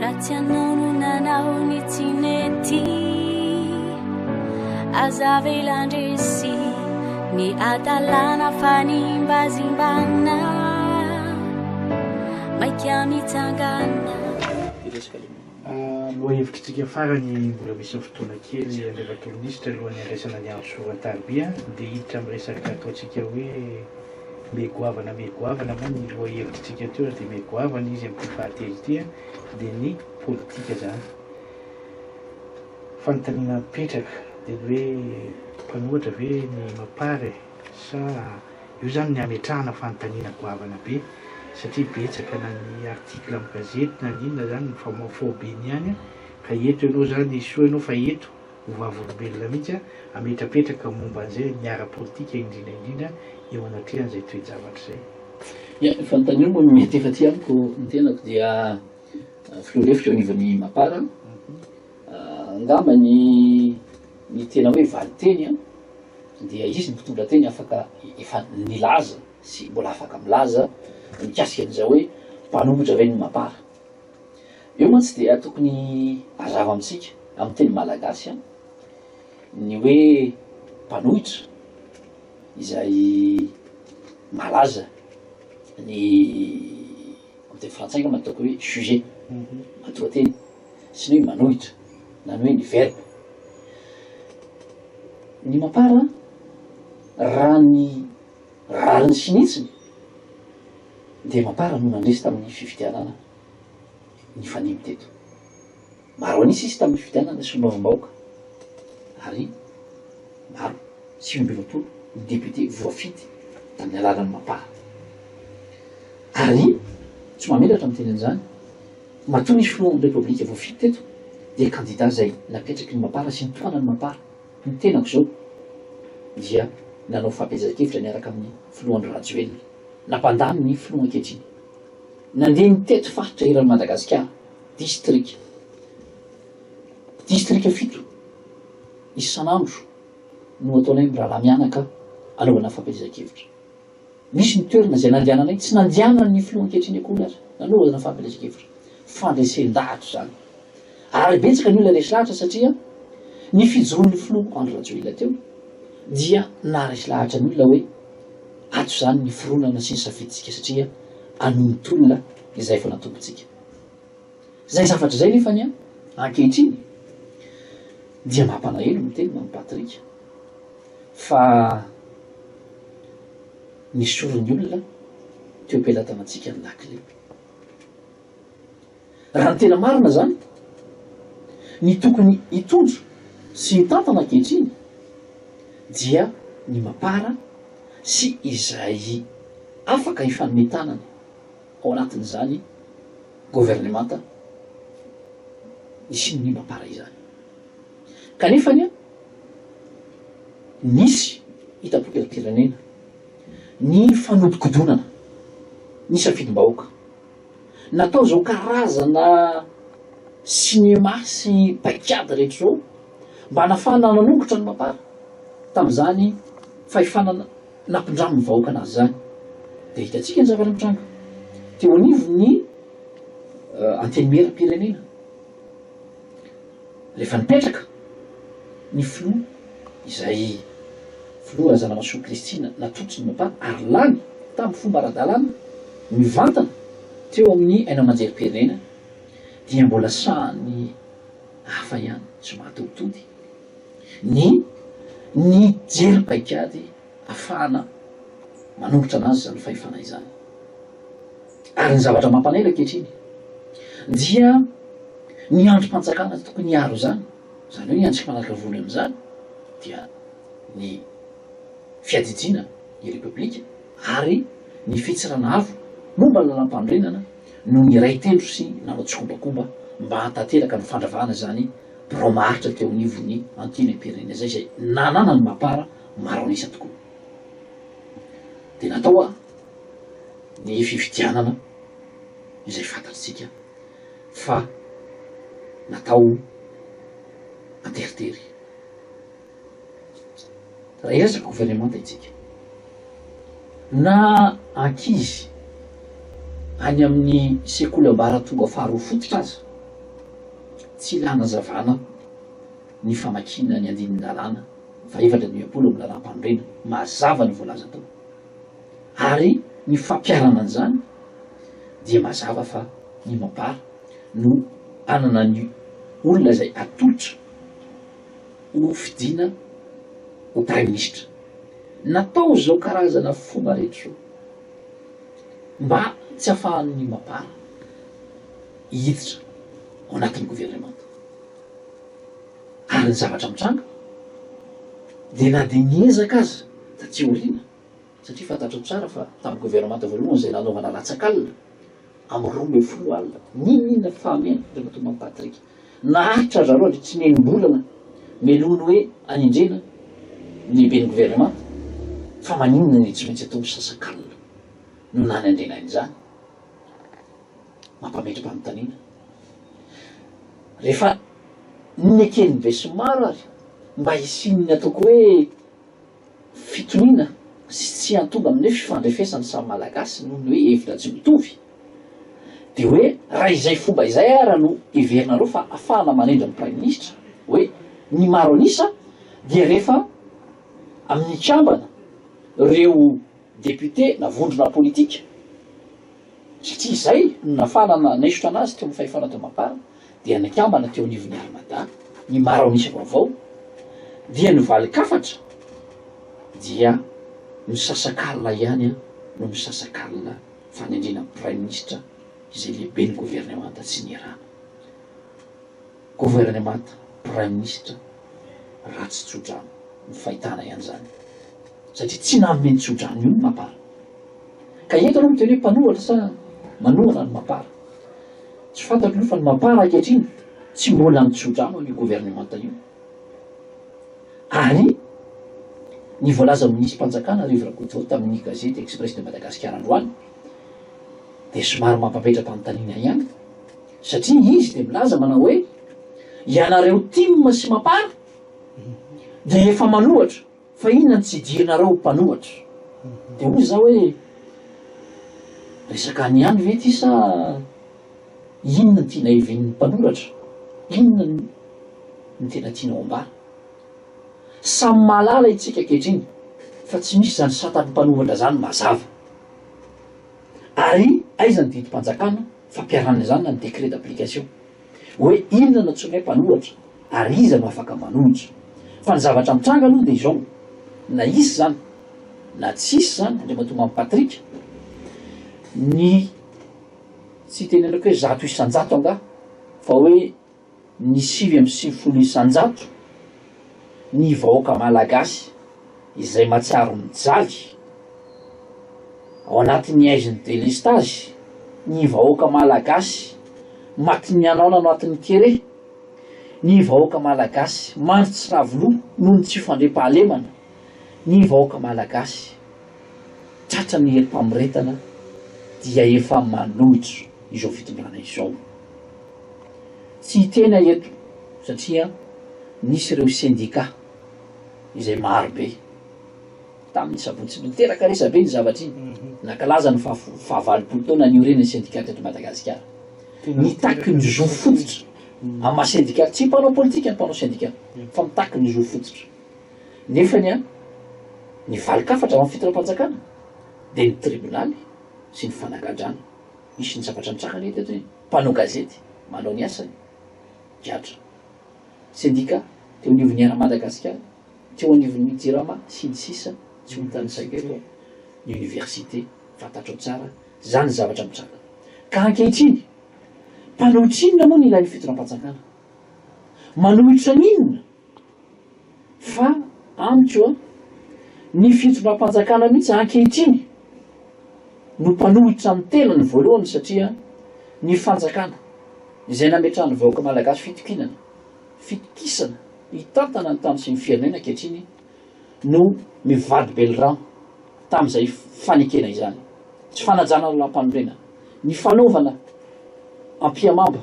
Raha tsy ianao no nanao ny tsy nety, aza avela handresy ny hadalana fanimbazimbana. Maika mitsangana. Lohahevitritsika farany mbola misy ny fotoana kely Andriamatoa Minisitra alohan'ny handraisana ny antso an-tariby dia hiditra amin'ny resaka ataontsika hoe Me goavana me goavana moa ny lohahevitritsika teo ary dia me goavana izy amin'ity fahatelo ity dia ny politika izany. Fanontaniana mipetraka dia ny hoe mpanohatra ve ny Mapar e? Sa io izany ny hametrahana fanontaniana goavana be satria betsaka na ny article amin'ny gazety na ny inona izany mifamahofaho be ny ihany ka eto ianao izany soa ianao fa eto ho vavolombelona mihitsy hametrapetraka momba an'izay ny ara-politika indrindra indrindra eo anatrehan'izay toe-javatra izay. Ya, ny fanontaniana moa mety efa aty amiko ny tenako dia filoha lefitra eo anivon'ny Mapar. Angamba ny ny tena hoe valinteny an, dia izy ny mpitondra teny afaka efa nilaza sy mbola afaka milaza mikasika an'izao hoe mpanohitra ve ny Mapar. Eo mantsy dia tokony hazava amintsika amin'ny teny malagasy an, ny hoe mpanohitra izay malaza ny amin'ny teny frantsay angamba ny ataoko hoe sujet, matoanteny, sy ny hoe manohitra na ny hoe ny verbe. Ny mapar an, raha ny rariny sy ny hitsiny dia mapar no nandresy tamin'ny fifidianana nifanimby teto. Maro an'isa izy tamin'ny fifidianana solombavambahoaka ary maro, 49 ny député voafidy tamin'ny alalan'ny mapar. Ary tsy mahamenatra miteny an'izany, matoa nisy filohan'ny Repoblika voafidy teto dia kandida izay napetraky ny mapar sy nitohanan'ny mapar. Ny tenako izao dia nanao fampielezan-kevitra niaraka amin'ny filoha Andry Rajoelina, nampandany ny filoha ankehitriny. Nandeha nitety faritra eran'i Madagasikara, distrika, distrika fito isan'andro no ataonay mirahalahy mianaka anaovana fampielezan-kevitra. Nisy ny toerana izay nandehananay, tsy nandehanan'ny filoha ankehitriny akory aza, nanaovana fampielezan-kevitra. Fandresen-dahatra izany. Ary betsaka ny olona resy lahatra satria ny fijoroan'ny filoha Andry Rajoelina teo dia naharesy lahatra ny olona hoe ato izany ny fironana sy ny safidintsika satria hanohy ny tolona izay efa natombontsika. Izay zavatra izay nefany an, ankehitriny dia mampalahelo miteny Mamy Patrick fa nesorin'ny olona teo am-pelatanantsika ny lakile. Raha ny tena marina izany, ny tokony hitondra sy hitantana ankehitriny dia ny Mapar sy izay afaka hifanome tanana ao anatin'izany governemanta nisian'ny Mapar izany. Kanefa anie nisy hitam-pokelam-pirenena ny fanodikodonana ny safidim-bahoaka. Natao izao karazana sinema sy paikady rehetra izao mba hanafahana nanongotra ny Mapar tamin'izany fahefana nampindramin'ny vahoaka anazy izany. Dia hitantsika ny zavatra mitranga teo anivon'ny Antenimieram-pirenena. Rehefa nipetraka ny filoha izay filoha Razanamahasoa Christine natolotry ny Mapar ary lany tamin'ny fomba ara-dalàna mivantana teo amin'ny haino aman-jerim-pirenena dia mbola sahan'ny hafa ihany tsy mahatoditody ny nijery paikady afahana manongotra anazy izany fahefana izany. Ary ny zavatra mampalahelo ankehitriny dia ny andrim-panjakana tokony hiaro izany, izany hoe ny andrim-panjakana voalohany amin'izany dia ny fiadidiana ny Repoblika ary ny fitsarana avo momba ny lalàmpanorenana no niray tendro sy nanao tsikombakomba mba hahatanteraka ny fandravana izany birao maharitra teo anivon'ny Antenimierampirenena izay izay nananan'ny Mapar maro an'isa tokoa. Dia natao ny fifidianana izay fantatsika fa natao an-teritery. Raha hiresaka governemanta isika, na ankizy any amin'ny sekoly ambaratonga faharoa fototra aza. Tsy ilana hazavana ny famakiana ny andinin-dalàna fahefatra 50 amin'ny lalàmpanorenana. Mazava ny voalaza tao. Ary ny fampiharana an'izany dia mazava fa ny Mapar no hanana ny olona izay atolotra ho fidiana ho praiminisitra. Natao izao karazana fomba rehetra izao mba tsy hahafahan'ny Mapar hiditra ao anatin'ny governemanta. Ary ny zavatra mitranga dia na dia niezaka aza taty aoriana, satria fantatrao tsara fa tamin'ny governemanta voalohany izay nanaovana latsak'alina amin'ny 12 alina, n'inon'inona fahamehana, Andriamatoa Mamy Patrick, naharitra ry zareo handritry ny enim-bolana mialoha ny hoe hanendrena ny lehiben'ny governemanta, fa maninona no tsy maintsy atao misasak'alina no nanendrena an'izany? Mampametra-panontaniana. Rehefa neken'ny besinimaro ary mba hisian'ny ataoko hoe fitoniana sy tsy hahatonga amin'ny hoe fifandrefesan'ny samy Malagasy noho ny hoe hevitra tsy mitovy, dia hoe raha izay fomba izay ara no heverinareo fa afahana manendry ny Praiminisitra, hoe ny maro an'isa dia rehefa amin'ny mikambana ireo député na vondrona politika, Satria izay no nafana nanaisotra anazy teo amin'ny fahefana teo Mapar dia nikambana teo anivon'ny Armada ny maro an'isa vaovao dia ny valin-kafatra dia misasakalina ihany no misasakalina fanendrena praiminisitra izay lehiben'ny governemanta tsy nierana. Governemanta, praiminisitra ratsy tsodrano, ny fahitana ihany izany satria tsy nanome ny tsodrano io ny Mapar. Ka eto aloha miteny hoe mpanohatra sa manohana ny Mapar? Tsy fantatro aloha fa ny Mapar ankehitriny tsy mbola nitsodrano an'io governemanta io. Ary ny voalazan'ny minisi-panjakana Rivo Rakotovao tamin'ny gazety Express de Madagascar androany dia somary mampametra-panontaniana ihany satria izy dia milaza manao hoe ianareo tim sy Mapar dia efa manohatra Fa inona no tsy idiranareo ho mpanohatra? Dia hoy za hoe, resaka any ihany ve ity sa inona no tiana hevinin'ny mpanoratra? Inona no tena tianao ambara? Samy mahalala itsika ankehitriny fa tsy misy izany satan'ny mpanohatra izany mazava. Ary aiza ny didim-panjakana fampiharana izany na ny décret d'application? Hoe inona no antsoina hoe mpanohatra ary iza no afaka manohitra? Fa ny zavatra mitranga aloha dia izao, na hisy izany na tsy hisy izany Andriamatoa Mamy Patrick, ny tsy hitenenako hoe 100% angaha fa hoe ny 99% ny vahoaka malagasy izay mahatsiaro mijaly ao anatin'ny haizin'ny delestazy, ny vahoaka malagasy matin'ny hanaona anatin'ny kere, ny vahoaka malagasy mandry tsy ravo loha noho ny tsy fandriampahalemana, ny vahoaka malagasy tratran'ny herim-pamoretana dia efa manohitra izao fitondrana izao. Tsy hiteny aho eto satria nisy ireo sendika izay maro be tamin'ny sabotsy niteraka resabe iny zavatra iny, nankalaza ny faha 80 taona niorenan'ny sendika teto Madagasikara. Nitaky ny zo fototra amin'ny maha sendika, tsy mpanao politika ny mpanao sendika fa mitaky ny zo fototra. Nefany an, ny valin-kafatra avy amin'ny fitondram-panjakana dia ny tribonaly sy ny fanagadrana. Nisy ny zavatra nitranga anie teto e, mpanao gazety manao ny asany, gadra. Sendika teo anivon'ny Air Madagascar, teo anivon'ny Jirama sy ny sisa tsy ho tanisaiko eto, ny université, fantatrao tsara zany zavatra mitranga. Ka ankehitriny, mpanohitra inona moa no ilain'ny fitondram-panjakana? Manohitra an'inona? Fa amiko an, ny fitondram-panjakana mihitsy ankehitriny no mpanohitra ny tenany voalohany satria ny fanjakana izay nametrahan'ny vahoaka malagasy fitokinana, fitokisana hitantana ny tany sy ny firenena ankehitriny no mivadi-belirano tamin'izay fanekena izany. Tsy fanajana ny lalàmpanorenana, ny fanaovana ampihamamba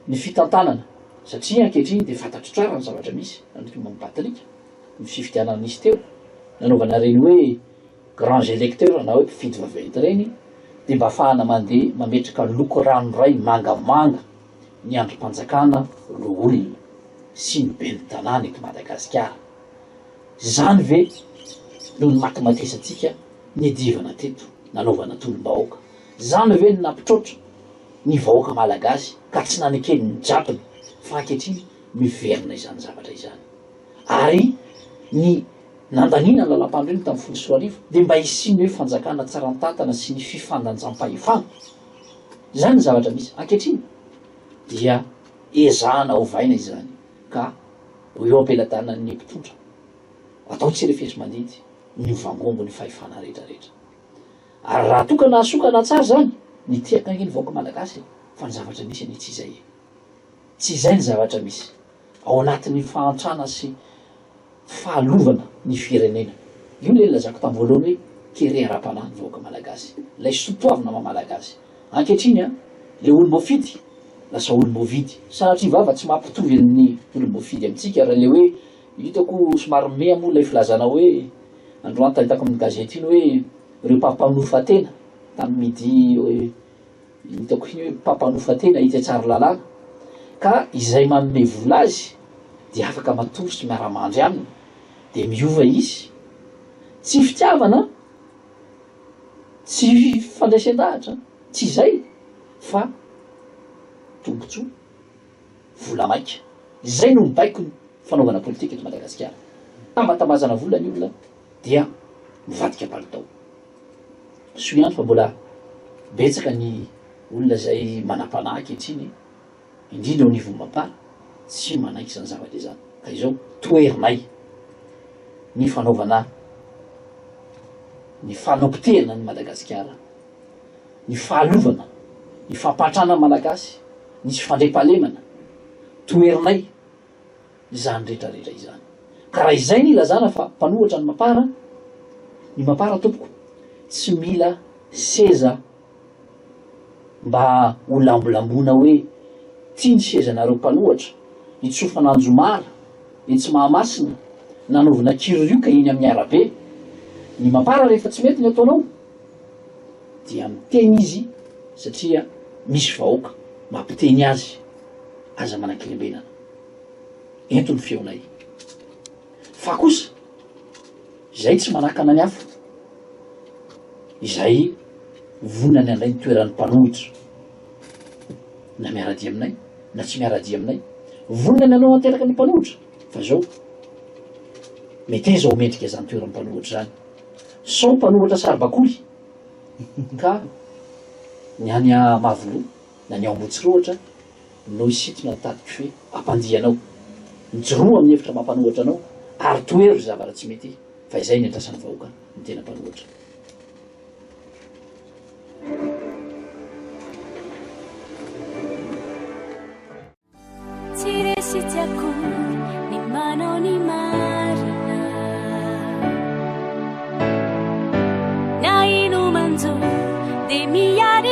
ny fitantanana satria ankehitriny dia fantatro tsara ny zavatra misy any Mamy Patrick, ny fifidianana nisy teo, nanaovana ireny hoe grands électeurs na hoe mpifidy vaventy ireny dia mba afahana mandeha mametraka loko ranoray mangamanga. ny andrim-panjakana loholona sy ny ben'ny tanàna eto Madagasikara. Izany ve no nimatimatesantsika nidivana teto nanaovana tolom-bahoaka? Izany ve no nampitroatra ny vahoaka malagasy ka tsy nanekeny ny jadona fa ankehitriny miverina izany zavatra izany? Ary ny nandaniana ny lalampanorenana tamin'ny 2010 dia mba hisian'ny hoe fanjakana tsara tantana sy ny fifandanjam-pahefana. Izany ny zavatra misy ankehitriny dia ezahana ovaina izany ka ho eo am-pelatanan'ny mpitondra. Atao tsy refesi-mandidy ny vangongo ny fahefana rehetra rehetra. Ary raha toa ka nahasoa ka nahatsara izany, nitehaka ange ny vahoaka malagasy e! Fa ny zavatra misy anie tsy izay e! Tsy izay ny zavatra misy. Ao anatin'ny fahantrana sy fahalovana ny firenena. Io ilay nilazako tamin'ny voalohany hoe kere ara-panahy ny vahoaka malagasy. Ilay soatoavina maha malagasy. Ankehitriny an, ilay olom-boafidy lasa olom-boavidy. Sanatria vava tsy mampitovy ny olom-boafidy amintsika raha ilay hoe hitako somary mea moa ilay filazana hoe androany tahitako amin'ny gazety iny hoe ireo mpampanofa tena tamin'ny midi Hitako iny hoe mpampanofa tena etsy Tsaralalàna ka izay manome vola azy dia afaka matory sy miara-mandry aminy dia miova izy. Tsy fitiavana, tsy fandraisen-dahatra, tsy izay fa tombotsoa, vola maika. Izay no mibaiko ny fanaovana politika eto Madagasikara. Tambatambazana vola ny olona dia mivadika palitao. Soa ihany fa mbola betsaka ny olona izay manam-panahy ankehitriny, indrindra eo anivon'ny Mapar, tsy manaiky izany zavatra izany. Ka izao, toherinay ny fanaovana ny fanapotehana an'i Madagasikara, ny fahalovana, ny fampahantrana ny Malagasy, ny tsy fandriampahalemana, toherinay. izany rehetra rehetra izany. Ka raha izay ny ilazana fa mpanohatra ny mapar, ny mapar tompoko tsy mila seza mba ho lambolamboina hoe ty ny sezanareo mpanohatra, itsofana anjomara etsy Mahamasina, nanaovana kiririoka eny amin'ny arabe. Ny mapar rehefa tsy mety ny ataonao dia miteny izy satria misy vahoaka mampiteny azy. Aza manankilembenana. Ento ny feonay. Fa kosa, izay tsy manakana ny hafa, izay vonona ny handray ny toeran'ny mpanohitra, na miara-dia aminay, na tsy miara-dia aminay, vonona ny hanao tanteraka ny mpanohitra, fa izao, meteza ho mendrika izany toeran'ny mpanohitra izany. Sao mpanohitra saribakoly, ka ny any Mavoloha, na ny ao Ambohitsirohitra, no hisintona ny tadin-kofehy hampandihy anao. Mijoroa amin'ny hevitra mampanohatra anao ary tohero izay zavatra tsy mety fa izay ny andrasan'ny vahoaka ny tena mpanohatra. Tsy resy tsy akory ny manao ny marina Na ino manjo dia miady.